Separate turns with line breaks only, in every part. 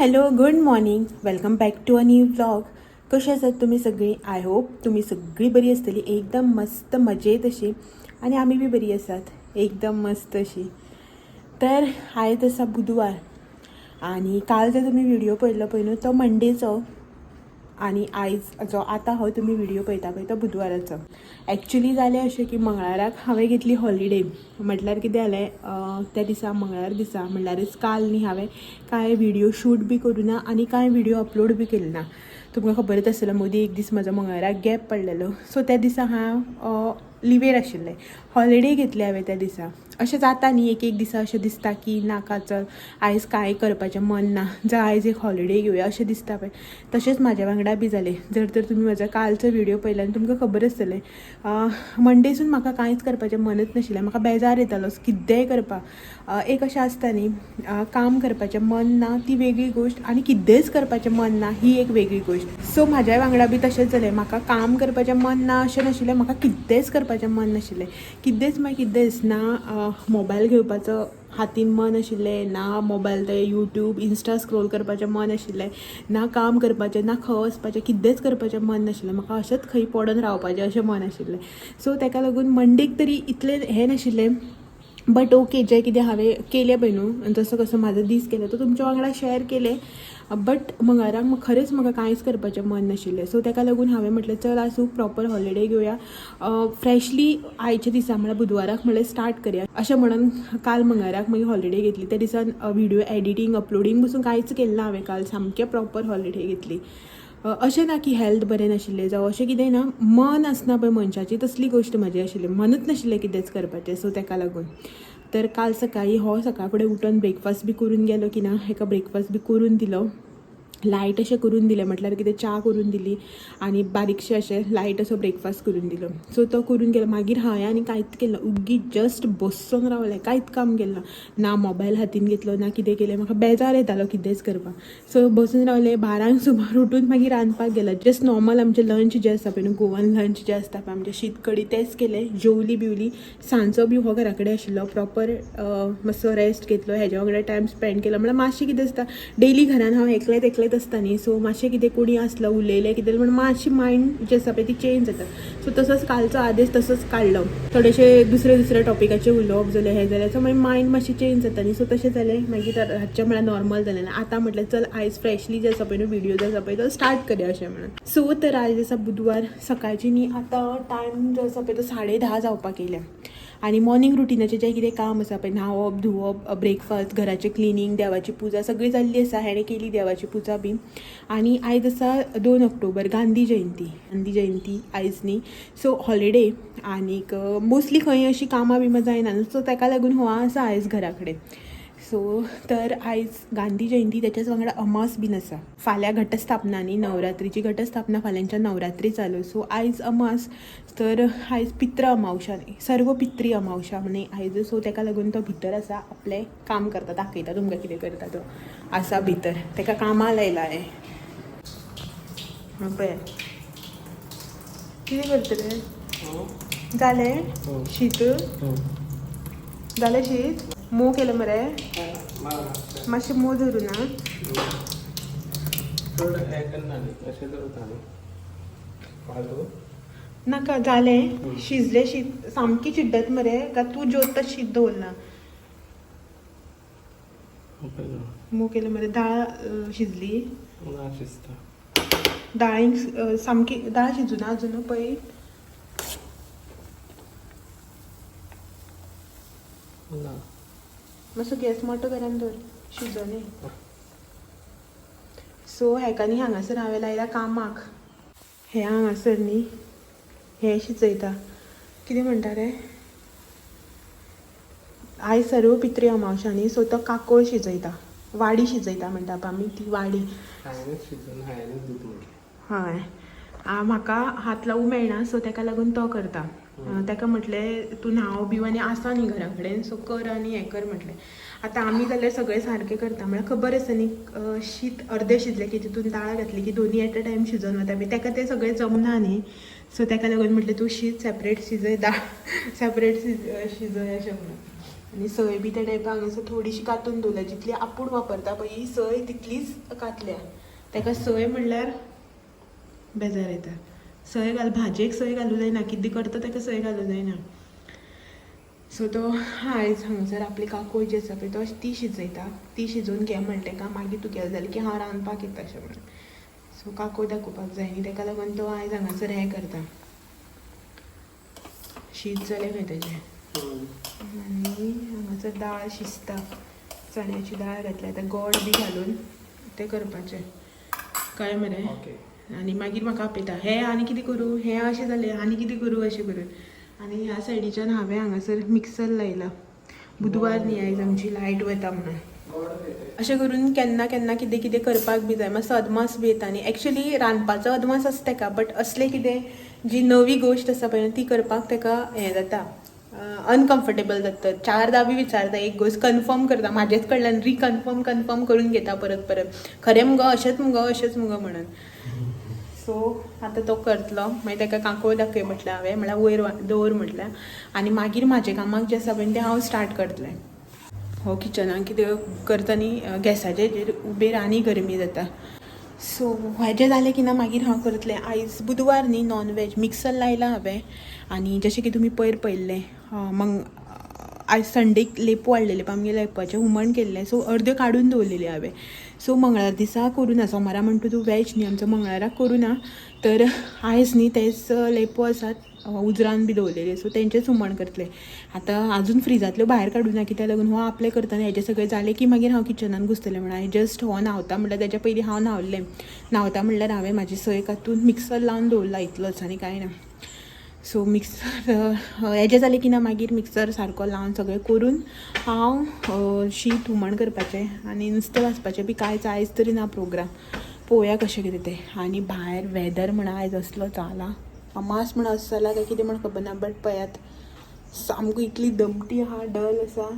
Hello, good morning, welcome back to a new vlog. कशी आसात तुमी सगळीं? I hope तुमी सगळीं बरी आसतली, एकदम मस्त मजेत अशी, आनी आमी बी बरी आसात एकदम मस्त अशी. तर आयज आसा बुधवार आनी काल जर तुमी व्हिडिओ पळयल्लो पळय न्हू तो मंडेचो, आनी आयज जो आतां हो तुमी व्हिडिओ पळयता पळय तो बुधवाराचो. एक्चुली जालें अशें की मंगळाराक हांवें घेतली हॉलिडे. म्हटल्यार कितें जालें, त्या दिसा मंगळार दिसा म्हणल्यारच काल न्ही हांवें कांय व्हिडिओ शूट बी करूं ना आनी कांय व्हिडिओ अपलोड बी केले ना. तुमकां खबरच आसतलें मदीं एक दीस म्हजो मंगळाराक गॅप पडलेलो. सो त्या दिसा हांव लिवेर आशिल्लें, हॉलिडे घेतली हांवें त्या दिसा. अशें जाता न्ही एक एक दिसा अशें दिसता की नाका चल आयज कांय करपाचें मन ना, जा आयज एक हॉलिडे घेवया अशें दिसता पळय. तशेंच म्हाज्या वांगडा बी जालें. जर तर तुमी म्हजो कालचो व्हिडिओ पळयला आनी तुमकां खबर आसतलें, मंडेसून म्हाका कांयच करपाचें मनच नाशिल्लें. म्हाका बेजार येतालो कितेंय करपाक. एक अशें आसता न्ही, काम करपाचें मन ना ती वेगळी गोश्ट आनी कितेंच करपाचें मन ना ही एक वेगळी गोश्ट. सो म्हाज्या वांगडा बी तशेंच जालें. म्हाका काम करपाचें मन ना अशें नाशिल्लें, म्हाका कितेंच करपाचें मन नाशिल्लें. कितेंच मागीर कितेंच ना, मोबायल घेवपाचो हातीन मन आशिल्लें ना, मोबायल ते यूट्यूब इन्स्टा स्क्रोल करपाचें मन आशिल्लें ना, काम करपाचें ना, खंय वचपाचें कितेंच करपाचें मन नाशिल्लें. म्हाका अशेंच खंय पडून रावपाचें अशें मन आशिल्लें. सो ताका लागून मंडेक तरी इतलें हें नाशिल्लें, बट ओके जें कितें हांवें केलें पळय न्हू आनी जसो कसो म्हाजो दीस गेलो तो तुमच्या वांगडा शेअर केलें. बट मंगळाराक खरेंच म्हाका कांयच करपाचें मन नाशिल्लें. सो ताका लागून हांवें म्हटलें चल आसूं प्रॉपर हॉलिडे घेवया, फ्रेशली आयच्या दिसा म्हळ्यार बुधवाराक म्हळ्यार स्टार्ट करया अशें म्हणून काल मंगळाराक मागीर हॉलिडे घेतली. त्या दिसान व्हिडिओ एडिटींग अपलोडींग पसून कांयच केलें ना हांवें. काल सामकें प्रॉपर हॉलिडे घेतली. अशें ना की हेल्थ बरें नाशिल्लें जावं अशें कितें ना, मन आसना पळय मनशाची तसली गोश्ट म्हाजी आशिल्ली, मनच नाशिल्लें कितेंच करपाचें. सो ताका लागून तर काल सकाळीं हो सकाळ फुडें उठून ब्रेकफास्ट बी करून गेलो की ना, हेका ब्रेकफास्ट बी करून दिलो, लायट अशें करून दिलें, म्हटल्यार कितें च्या करून दिली आनी बारीकशें अशें लायट असो ब्रेकफास्ट करून दिलो. सो तो करून गेलो. मागीर हांवें आनी कांयच केलें ना, उग्गी जस्ट बसून रावलें, कांयच काम केलें ना, ना मोबायल हातीन घेतलो ना कितें केलें. म्हाका बेजार येतालो कितेंच करपाक. सो बसून रावलें. 12 सुमार उठून मागीर रांदपाक गेलें. जस्ट नॉर्मल आमचें लंच जें आसता पळय न्हू, गोवन लंच जें आसता पळय आमचें शीत कडी तेंच केलें. जेवली बिवली. सांजचो बी हो घरा कडेन आशिल्लो, प्रॉपर मातसो रेस्ट घेतलो, हेज्या वांगडा टायम स्पेंड केलो. म्हळ्यार मातशें कितें आसता डेली घरान हांव एकलेंच एकलेंच आसता न्ही, सो मातशें कितें कोणी आसलो उलयलें कितें म्हण मातशें मायंड जें आसा पळय ती चेंज जाता. सो तसोच कालचो आदेश तसोच काडलो. थोडेशे दुसरे दुसरे टॉपिकाचेर उलोवप जालें हें जालें, सो मागीर मायंड मातशें चेंज जाता न्ही. सो तशें जालें. मागीर रातचें म्हळ्यार नॉर्मल जालें. आतां म्हटलें चल आयज फ्रेशली जें आसा पळय न्हू व्हिडिओ जो आसा पळय तो स्टार्ट करया अशें म्हणून. सो तर आयज आसा बुधवार सकाळची न्ही, आतां टायम जो आसा पळय तो 10:30 जावपाक येयल्या आनी मॉर्निंग रुटिनाचें जें कितें काम आसा पळय, न्हांवप धुवप, ब्रेकफास्ट, घराचें क्लिनींग, देवाची पुजा सगळी जाल्ली आसा. हेणें केली देवाची पुजा बी. आनी आयज आसा 2 ऑक्टोबर गांधी जयंती. गांधी जयंती आयज न्ही, सो हॉलिडे आनीक मोस्टली खंय अशी कामां बिमां जायना न्हू, सो ताका लागून हो आसा आयज घरा कडेन. सो तर आयज गांधी जयंती, त्याच्याच वांगडा अमास बीन आसा. फाल्यां घटस्थापना न्ही, नवरात्रीची घटस्थापना फाल्यांच्या नवरात्री चालू. सो आयज अमास, तर आयज पित्र अमावशा न्ही, सर्व पित्री अमावशा न्ही आयज. सो ताका लागून तो भितर आसा, आपलें काम करता. दाखयता तुमकां कितें करता तो. आसा भितर, ताका कामां लायला हांवें. पळय कितें करतले. जालें शीत? जालें शीत? मोव केलें मरे? मातशें मोव धरूं ना? नाका, जालें शिजलें शीत. सामकी चिड्डत मरे काय तूं जेवता शीत दवरना? मोव केलें मरे? दाळ शिजली? दाळींक सामकी दाळ शिजूना अजून पळय. मातसो गॅस मोटो घरान दवर, शिजोनी. सो हेका न्ही हांगासर हांवें लायला कामाक. हें हांगासर न्ही हें शिजयता. कितें म्हणटा रे, आयज सर्व पित्री अमावशा न्ही, सो तो काकोळ शिजयता, वाडी शिजयता म्हणटा पळय आमी ती वाडी. हय, म्हाका हात लावूं मेळना, सो ताका लागून तो करता. ताका म्हटलें तूं न्हांव बिव आनी आसा न्ही घरा कडेन, सो कर आनी हें कर म्हटलें. आतां आमी जाल्यार सगळें सारकें करता, म्हळ्यार खबर आसा न्ही, शीत अर्दें शिजलें की तितून दाळ घातली की दोनी एट अ टायम शिजोवन वता. मागीर ताका तें सगळें जमना न्ही, सो ताका लागून म्हटलें तूं शीत सेपरेट शिजय, दाळ सेपरेट शिजय अशें म्हणून. आनी सय बी त्या टायपा हांगासर थोडीशी कातून दवरल्या, जितली आपूण वापरता पळय ही सय तितलीच कातल्या. ताका सय म्हणल्यार बेजार येता. सय घाल भाजयेक, सय घालूं जायना, कितें करता ताका सय घालूं जायना. सो तो आयज हांगासर आपली काकोय जी आसा पळय तो ती शिजयता. ती शिजोवन घे म्हणटा ताका, मागीर तूं गेले जाल्यार की हांव रांदपाक येता अशें म्हणून. सो काकोय दाखोवपाक जाय न्ही, ताका लागून तो आयज हांगासर हें करता. शीत जालें खंय तेजें. आनी हांगासर दाळ शिजता, चण्याची दाळ घातल्या, आतां गोड बी घालून तें करपाचें. कळ्ळें मरे?
ओके.
आनी मागीर म्हाका आपयता, हें आनी कितें करूं, हें अशें जालें आनी कितें करूं अशें करून. आनी ह्या सायडीच्यान हांवें हांगासर मिक्सर लायला. बुधवार न्ही आयज, आमची लायट वता म्हणून. अशें करून केन्ना केन्ना कितें कितें करपाक बी जाय, मातसो अदमास बी येता न्ही. एक्चुली रांदपाचो अदमास आसता ताका, बट असलें कितें जी नवी गोश्ट आसा पळय ती करपाक ताका हें जाता, अनकम्फर्टेबल जाता. चारदां बी विचारता, एक गोश्ट कन्फर्म करता म्हाजेच कडल्यान, रिकन्फर्म कन्फर्म करून घेता परत परत, खरें मुगो, अशेंच मुगो, अशेंच मुगो म्हणून. सो आतां तो करतलो, मागीर ताका काकोळ दाखय म्हटलें हांवें, म्हळ्यार वयर दवर म्हटलें, आनी मागीर म्हाजे कामाक जें आसा पळय तें हांव स्टार्ट करतलें. हो किचनाक कितें करता न्ही, गॅसाचे हेजेर उबेर आनी गरमी जाता. सो हेजें जालें की ना मागीर हांव करतलें. आयज बुधवार न्ही, नॉन वेज मिक्सर लायला हांवें. आनी जशें की तुमी पयर पळयल्लें, मग आयज संडेक लेपो हाडलेले पळय, आमगे लेपाचें हुमण केल्लें. सो अर्द्यो काडून दवरलेली हांवें. सो मंगळार दिसा करूं ना, सोमारा म्हणटा तूं वेज न्ही आमचो, मंगळाराक करूं ना, तर आयज न्ही तेच लेपो आसात उजरान बी दवरलेले, सो तेंचेच हुमण करतलें. आतां आजून फ्रिजांतल्यो भायर काडूं ना, कित्याक लागून हो आपलें करतना हेजें सगळें जालें की मागीर हांव किचनान घुसतलें म्हणून. हांवें जस्ट हो न्हांवता म्हणल्यार तेज्या पयलीं हांव न्हांवलें. न्हांवता म्हणल्यार हांवें म्हाजी सय कातून मिक्सर लावन दवरला, इतलोच आनी कांय ना. सो मिक्सर हेजें जालें की ना मागीर मिक्सर सारको लावन सगळें करून हांव शीत हुमण करपाचें आनी नुस्तें भाजपाचें बी कांयच आयज तरी ना प्रोग्राम. पळोवया कशें कितें तें. आनी भायर वेदर म्हणा आयज असलो जाला, अमास म्हण असो जाला काय कितें म्हण खबर ना, बट पळयात सामको इतली दमटी आहा, डल आसा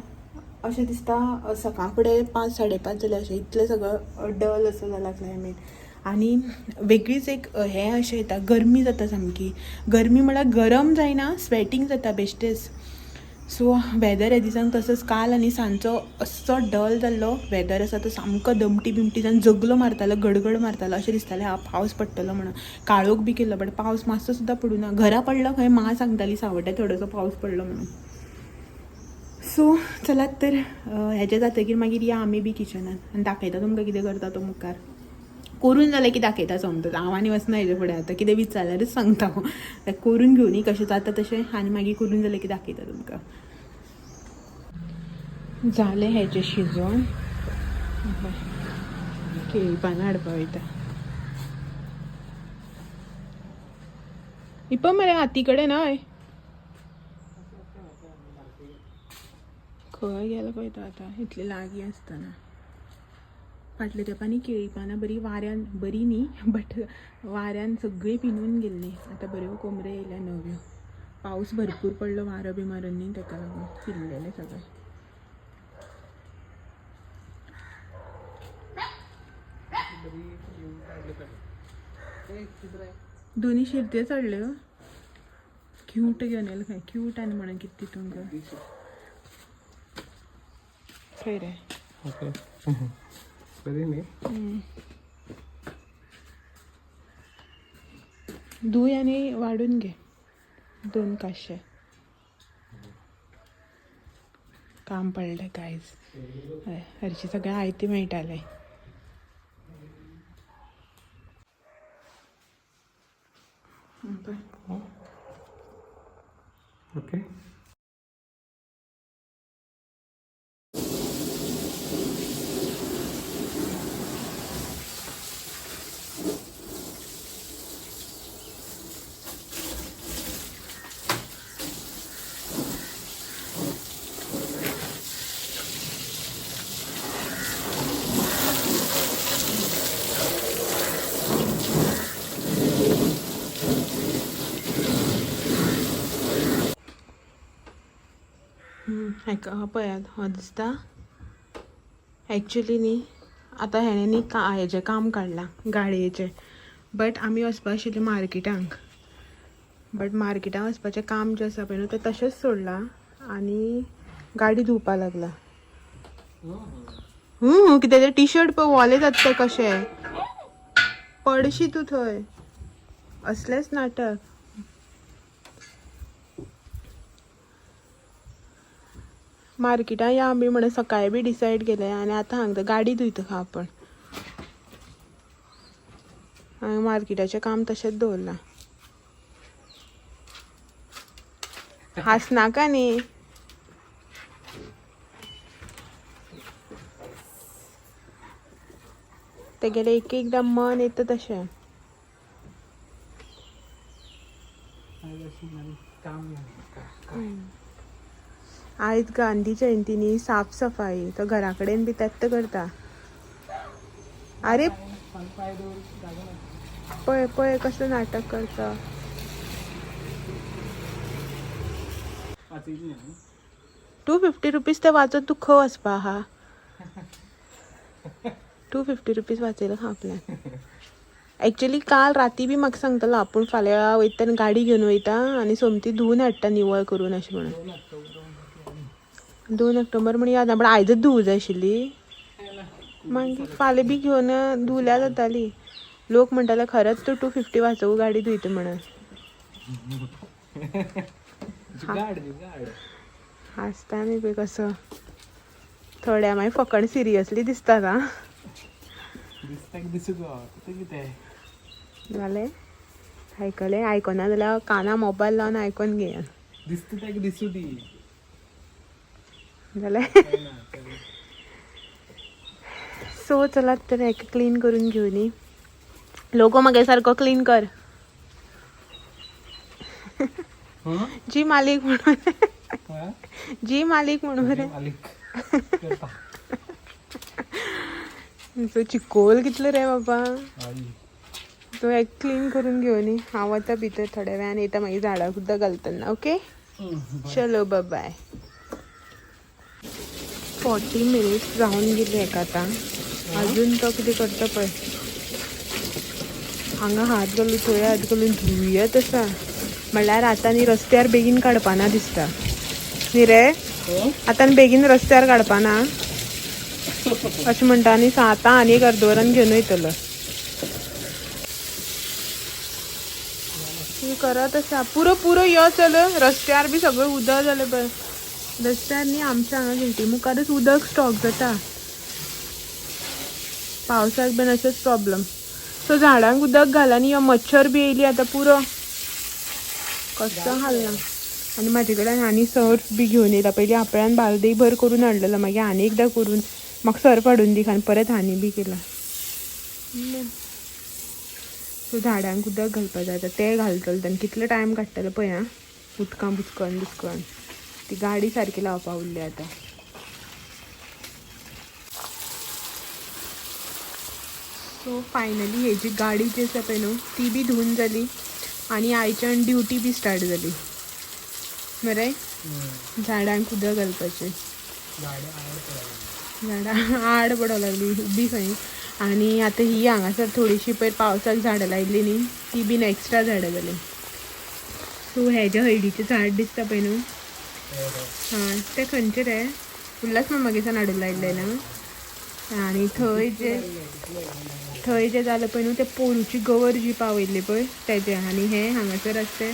अशें दिसता. सकाळ फुडें 5 5:30 जालें अशें, इतलें सगळं डल असो जाला क्लायमेट. आनी वेगळीच एक हें अशें येता, गरमी जाता सामकी. गरमी म्हळ्यार गरम जायना, स्वेटींग जाता बेश्टेच. सो वेदर ह्या दिसांक तसोच काल आनी सांजचो असो डल जाल्लो वेदर आसा तो, सामको दमटी बिमटी जावन जगलो मारतालो, गडगड मारतालो, अशें दिसतालें हा पावस पडटलो म्हणून. काळोख बी केल्लो, बट पावस मातसो सुद्दां पडूं ना. घरा पडलो खंय, मां सांगताली सावड्ड्या थोडोसो पावस पडलो म्हणून. सो चलात तर हेजें जातकीर मागीर या आमी बी किचनान आनी दाखयता तुमकां कितें करता तो मुखार. करून जालें की दाखयता सोमतोच, हांव आनी वचना हेजे फुडें. आतां कितें विचारल्यारूच सांगता हांव, करून घेवनी कशें जाता तशें, आनी मागीर करून जालें की दाखयता तुमकां. जालें हेजें शिजोवन, केळी पानां हाडपा वयता. इपा मरे हाती कडेन हय, खंय गेलो पळय तो आतां इतले लागीं आसतना. फाटल्या तेंपांनी केळी पानां बरी वाऱ्यान, बरी न्ही बट वाऱ्यान सगळीं पिनून गेल्लीं. आतां बऱ्यो कोमऱ्यो येयल्या नव्यो. पावस भरपूर पडलो, वारो बी मारून न्ही, ताका लागून पिल्लेलें सगळें. दोनी शिरत्यो चडल्यो, क्यूट घेवन येयलो खंय, क्यूट आनी म्हणून कितें तितूंक खंय रे.
ओके, बरी न्ही.
धुय आनी वाडून घे 2 काशे. काम पडलें कांयच, हरशीं सगळें आयतें मेळटालें.
ओके.
हाका पळयात, हो दिसता एक्चुली न्ही आतां हेणें न्ही हेजें काम काडलां गाडयेचें, बट आमी वचपा आशिल्लीं मार्केटांक, बट मार्केटांक वचपाचें काम जें आसा पळय न्हू तें तशेंच सोडलां आनी गाडी धुवपा लागला. कितें ते टी शर्ट पळय वोलें जाता तें कशें पडशी तूं थंय. असलेंच नाटक. मार्केटान या आमी म्हणून सकाळी बी डिसायड केलें आनी आतां हांगा गाडी धुयता खंय आपण. हांवें मार्केटाचें काम तशेंच दवरलां. हांसनाका न्ही. तेगेलें एक एकदां मन येता तशें. आयज गांधी जयंती न्ही, साफ सफाई तो घरा कडेन बी तेत्त करता. अरे पळय पळय कसलें नाटक करता. 250 रुपीज ते वाचोन तूं खंय वचपा आहा? 250 रुपीज वाचयला खंय आपल्यान. एक्चुली काल राती बी म्हाका सांगतालो आपूण फाल्यां वयता तेन्ना गाडी घेवन वयता आनी सोमती धुवून हाडटा निवळ करून अशें म्हणून. 2 ऑक्टोबर म्हण याद ना, पण आयजच धुवूं जाय आशिल्ली. मागीर फाल्यां बी घेवन धुवल्यार जाताली. लोक म्हणटाले खरेंच तूं 250 वाचोवू गाडी धुयता म्हणून. हांसता न्ही पळय कसो. थोड्या मागीर फकण सिरियसली दिसतात. आं जालें आयकलें? आयकना जाल्यार काना मोबायल लावन आयकोन घेया.
दिसता ताका दिसूं दी.
जालें. सो चलात तर हेका क्लीन करून घेवनी. लोगो म्हागे सारको क्लीन कर. जी मालीक म्हणून, जी मालीक म्हणून रे. सो चिकोल कितलो रे बाबा. सो एक क्लीन करून घेवनी. हांव वता भितर, थोड्या वेळान येता मागीर झाडां सुद्दां घालतना. ओके चलो बाय. 40 मिनिट्स जावन गेले हेका आतां. अजून तो कितें करता पळय. हांगा हात घालून थंय हात घालून धुयत आसा. म्हणल्यार आतां न्ही रस्त्यार बेगीन काडपाना दिसता न्ही रे. आतां बेगीन रस्त्यार काडपाना अशें म्हणटा आनी आतां आनी एक अर्द वरान घेवन वयतलो. करत आसा पुरो पुरो यो चल. रस्त्यार बी सगळें उदक जालें पळय. रस्त्यार न्ही आमच्या हांगा गेटी मुखारच उदक स्टॉक जाता. पावसाक बीन अशेंच प्रॉब्लम. सो झाडांक उदक घाल आनी यो मच्छर बी येयली आतां पुरो कसो हालना. आनी म्हाजे कडेन आनी सर्फ बी घेवन येयला. पयलीं आपल्यान बालदी भर करून हाडलेलो, मागीर आनी एकदां करून म्हाका सर्फ हाडून दी आनी परत हानी बी केला. सो झाडांक उदक घालपा जाय आतां तें घालतलें तेन्ना कितलो टायम काडटलें पळय. आं उदकां बुचकन बुचकन ती गाडी सारकी लावपा उरली आतां. सो फायनली हेजी गाडी जी आसा पळय न्हू ती बी धुवन जाली आनी आयच्यान ड्युटी बी स्टार्ट जाली मरे. झाडांक उदक घालपाचें. झाडां आड पडोंक लागली उबी खंय. आनी आतां ही हांगासर थोडीशी पयर पावसाक झाडां लायिल्ली न्ही ती बीन एक्स्ट्रा झाडां जाली. सो हेजे हळदीचें झाड दिसता पळय न्हू, हां तें खंयचें रे? उल्हास मामागेसान हाडून लायिल्लें ना. आनी थंय जें जालें पळय न्हू तें पोरूची गवर जी पावयल्ली पळय तेजें. आनी हें हांगासर आसा तें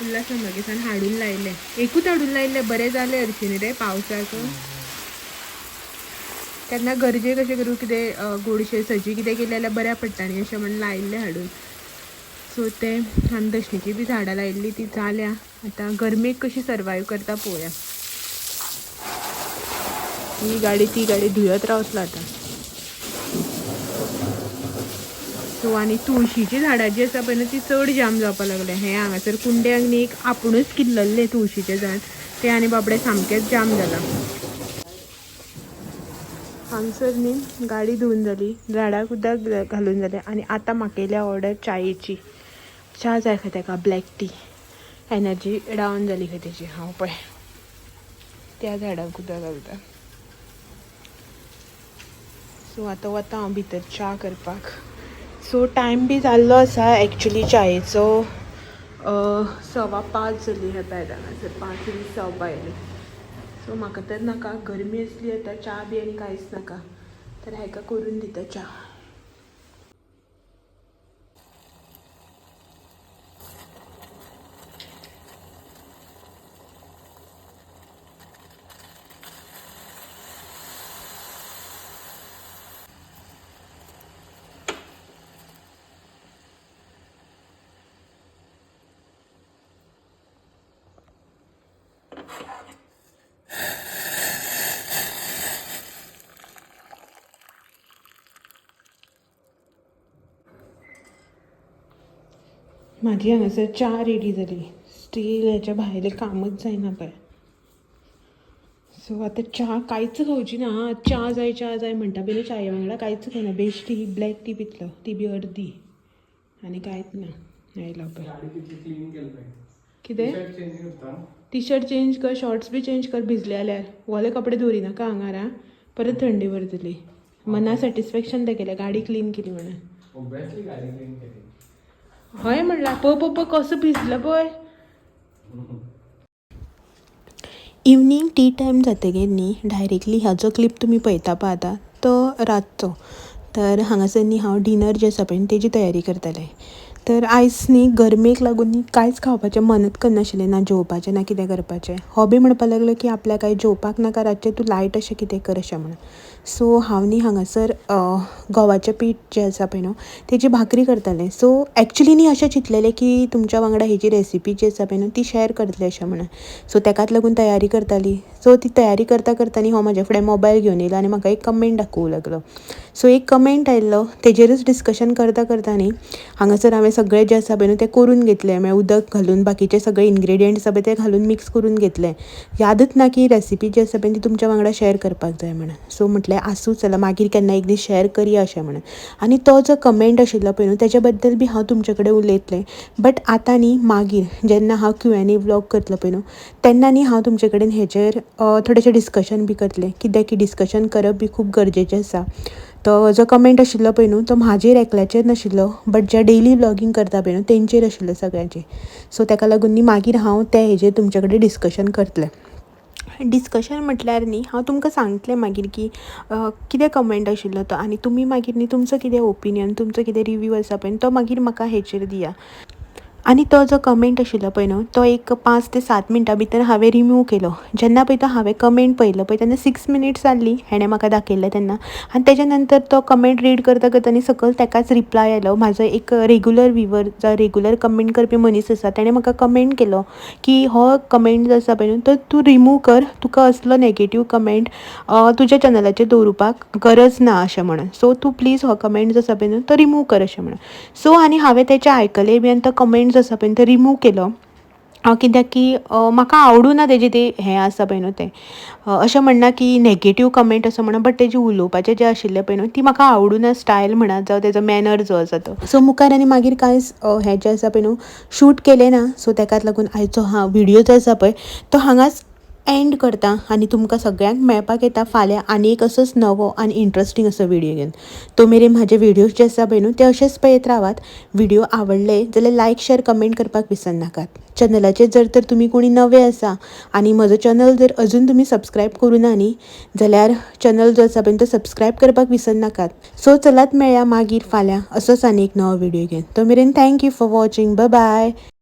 उल्हास मामागेसान हाडून लायलें. एकूच हाडून लायिल्लें, बरें जालें हरशीं न्ही रे पावसाक. केन्ना गरजे कशें करूं कितें गोडशें सजी कितें केलें जाल्यार बऱ्या पडटा न्ही अशें म्हण लायिल्लें हाडून. सो तें आनी दशणीची बी झाडां लायिल्ली ती जाल्या. आतां गरमेक कशी सर्वायव करता पळोवया. ही गाडी ती गाडी धुयत रावतलो आतां. सो आनी तुळशीचीं झाडां जी आसा पळय न्हू ती चड जाम जावपाक लागल्या. हें हांगासर कुंड्यांक न्ही एक आपुणूच किल्लल्लें तुळशीचें झाड तें आनी बाबडें सामकेंच जाम जालां. हांगसर न्ही गाडी धुवन जाली, झाडाक उदक घालून जालें आनी आतां म्हाका येयल्या ऑर्डर च्यायेची. च्या जाय खंय तेका, ब्लॅक टी. एनर्जी डावन जाली खंय तेजी. हांव पळय त्या झाडाक उदक घालता. सो आतां वता हांव भितर च्या करपाक. सो टायम बी जाल्लो आसा एक्चुली च्यायेचो. 5:15 जाली ह्या पळय हांगासर 5:15 येयली. सो म्हाका तर नाका, गरमी आसली आतां च्या बी आनी कांयच नाका, तर हाका करून दिता च्या. म्हाजी हांगासर च्या रेडी जाली. स्टील हेच्या भायलें कामच जायना पळय. सो आतां च्या कांयच खावची ना. च्या जाय च्या जाय म्हणटा पयलीं च्याये वांगडा कांयच खायना. बेश्टी ब्लॅक टी पितलो, ती बी अर्दी, आनी कांयच ना. आयलो पळय.
गाडी कितली क्लीन केली पळय.
कितें?
टी-शर्ट चेंज करता.
टी शर्ट चेंज कर, शॉर्ट्स बी चेंज कर. भिजले जाल्यार ओले कपडे दवरिनाका आंगार आं, परत थंडी भरतली. मना सॅटिस्फॅक्शन तेगेलें, गाडी क्लीन केली म्हणून.
ऑब्वियसली गाडी क्लीन केली.
हय म्हणला, पळय पळय पळय कसो भिजलो पळय. इवनींग टी टायम जातकीर न्ही डायरेक्टली हाजो क्लिप तुमी पळयता पळय आतां तो रातचो. तर हांगासर न्ही हांव डिनर जें आसा पळय तेजी तयारी करतालें. तर आयज न्ही गरमेक लागून न्ही कांयच खावपाचें मनच करनाशिल्लें, ना जेवपाचें ना कितें करपाचें. हो बी म्हणपाक लागलो की आपल्याक कांय जेवपाक नाका रातचें, तूं लायट अशें कितें कर अशें म्हणून. सो हांव न्ही हांगासर गंवाचें पीठ जें आसा पळय न्हू तेजी भाकरी करतालें. सो एक्चुली न्ही अशें चिंतलेलें की तुमच्या वांगडा हेजी रेसिपी जी आसा पळय न्हू ती शॅर करतलें अशें म्हणून. सो तेकाच लागून तयारी करताली. सो ती तयारी करता करता न्ही हो म्हाज्या फुडें मोबायल घेवन येयलो आनी म्हाका एक कमेंट दाखोवंक लागलो. सो एक कमेंट आयिल्लो, तेजेरूच डिस्कशन करता करता न्ही हांगासर हांवें सगळें जें आसा पळय न्हू तें करून घेतलें. मागीर उदक घालून बाकीचे सगळे इनग्रेडियंट्स आसा पळय ते घालून मिक्स करून घेतलें. यादच ना की रेसिपी जी आसा पळय ती तुमच्या वांगडा शॅर करपाक जाय म्हणून. सो म्हटलें आसूं चला मागीर केन्ना एक दीस शॅर करया अशें म्हणून. आनी तो जो कमेंट आशिल्लो पळय न्हू तेज्या बद्दल बी हांव तुमचे कडेन उलयतलें, बट आतां न्ही मागीर जेन्ना हांव Q&A vlog करतलें पळय न्हू तेन्ना न्ही हांव तुमचे कडेन हेचेर थोडेशें डिस्कशन बी करतलें. कित्याक की डिस्कशन करप बी खूब गरजेचें आसा. तो जो कमेंट आशिल्लो पळय न्हू तो म्हाजेर एकल्याचेर नाशिल्लो, बट जे डेली व्लॉगींग करता पळय न्हू तेंचेर आशिल्लो सगळ्यांचेर. सो तेका लागून न्ही मागीर हांव ते हेजेर तुमचे कडेन डिस्कशन करतलें. डिस्कशन म्हटल्यार न्ही हांव तुमकां सांगतलें मागीर की कितें कमेंट आशिल्लो तो आनी तुमी मागीर न्ही तुमचो कितें ओपिनियन, तुमचो कितें रिव्यू आसा पळय तो मागीर म्हाका हेचेर दिया. आनी तो जो कमेंट आशिल्लो पळय न्हू तो एक 5 ते 7 मिनटां भितर हांवें रिमूव केलो. जेन्ना पळय तो हांवें कमेंट पळयलो पळय तेन्ना 6 मिनट्स जाल्ली हेणें म्हाका दाखयल्लें तेन्ना. आनी तेज्या नंतर तो कमेंट रीड करता करता न्ही सकयल तेकाच रिप्लाय आयलो. म्हाजो एक रेगुलर व्यूवर जो रेगुलर कमेंट करपी मनीस आसा तेणें म्हाका कमेंट केलो की हो कमेंट जो आसा पळय न्हू तो तूं रिमूव कर, तुका असलो नेगेटीव कमेंट तुज्या चॅनलाचेर दवरुपाक गरज ना अशें म्हणून. सो तूं प्लीज हो कमेंट जो आसा पळय न्हू तो रिमूव कर अशें म्हणून. सो आनी हांवें तेचें आयकलें बी आनी तो कमेंट जो आसा पळय तो रिमूव केलो. कित्याक की म्हाका आवडूना तेजी ती हें आसा पळय न्हू तें. अशें म्हणना की नेगेटीव कमेंट असो म्हणना, बट तेजें उलोवपाचें जें आशिल्लें पळय न्हू ती म्हाका आवडूना, स्टायल म्हणा जावं तेजो मॅनर जो आसा तो. सो मुखार आनी मागीर कांयच हें जें आसा पळय न्हू शूट केलें ना. सो तेकाच लागून आयचो हा व्हिडियो जो आसा पळय तो हांगाच एंड करता आनी तुमकां सगळ्यांक मेळपाक येता फाल्यां आनी एक असोच नवो आनी इंट्रस्टींग असो व्हिडियो घेवन. तो मेरेन म्हाजे व्हिडियोज जे आसा पळय न्हू ते अशेच पळयत रावात. व्हिडियो आवडले जाल्यार लायक शेर कमेंट करपाक विसरनाकात. चॅनलाचेर जर तर तुमी कोणी नवे आसा आनी म्हजो चॅनल जर अजून तुमी सबस्क्रायब करूं ना न्ही जाल्यार चॅनल जो आसा पळय तो सबस्क्रायब करपाक विसरनाकात. सो चलात मेळया मागीर फाल्यां असोच आनी एक नवो व्हिडियो घेवन. तो मेरेन thank you for watching. Bye bye.